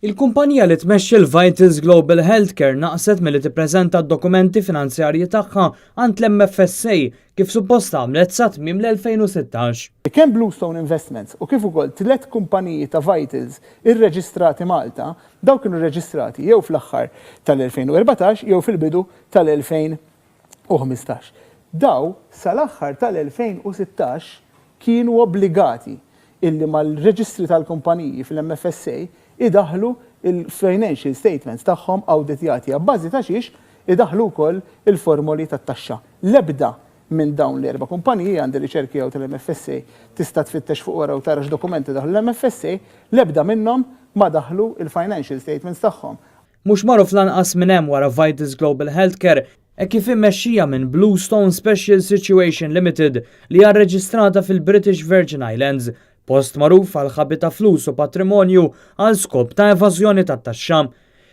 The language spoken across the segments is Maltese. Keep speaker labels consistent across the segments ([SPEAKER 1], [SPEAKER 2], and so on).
[SPEAKER 1] Il-kumpanija li tmexxi l-Vitals Global Healthcare naqset milli tippreżenta d-dokumenti finanzjarji tagħha għand l-MFSA kif suppost għamlet sa tmiem l-2016.
[SPEAKER 2] Kemm Bluestone Investments u kif ukoll tliet kumpaniji ta' Vitals irreġistrati Malta, dawn kienu rreġistrati jew fl-aħħar tal-2014 jew fil-bidu tal-2015. Dawn sal-aħħar tal-2016 kienu obbligati illi mal-reġistri tal-kumpaniji fil-MFSA idaħħlu l-financial statements tagħhom awditjati abbażi ta' xiex idaħħlu wkoll il-formoli tat-taxxa. L-ebda minn dawn l-erba' kumpaniji, għandi riċerki hawn tal-MFSA, tista' tfittex fuq wara u tara x'dokumenti daħlu l-MFSA, l-ebda minnhom ma daħħlu l-financial statements tagħhom.
[SPEAKER 1] Mhux magħruf lanqas min hemm wara Vitals Global Healthcare hekk kif immexxija minn Bluestone Special Situation Limited li hija rreġistrata fil-British Virgin Islands, post magħruf għal ħabi ta' flus u patrimonju għal skop ta' evażjoni tat-taxxa.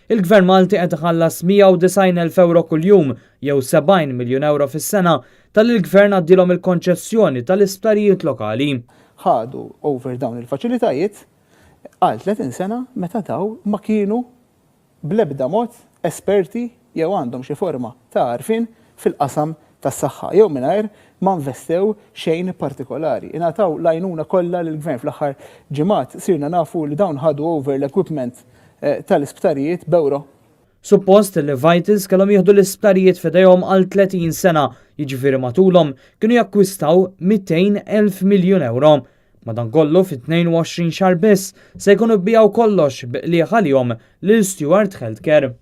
[SPEAKER 1] Il-Gvern Malti qed iħallas 190,000 ewro kuljum jew 70 miljun ewro fis-sena talli l-Gvern għaddielhom il-konċessjoni tal-isptarijiet lokali.
[SPEAKER 2] Ħadu over dawn il-faċilitajiet għal 30 sena meta daw ma kienu bl-ebda mod esperti jew għandhom xi forma ta' għarfien fil-qasam tas-saħħa jew mingħajr ma nvestew xejn partikolari. Ingħataw l-għajnuna kollha lill-Gvern. Fl-aħħar ġimgħat sirna nafu li dawn ħadu over l-equipment tal-isptarijiet b'ewro.
[SPEAKER 1] Suppost li Vitals kellhom jieħdu l-isptarijiet f'idejhom għal 30 sena, jiġifieri matulhom kienu jakkwistaw 200,000 miljun ewro. Madankollu fi 22 xahar biss se jkunu biegħu kollox bi qligħ għalihom lil Steward Healthcare.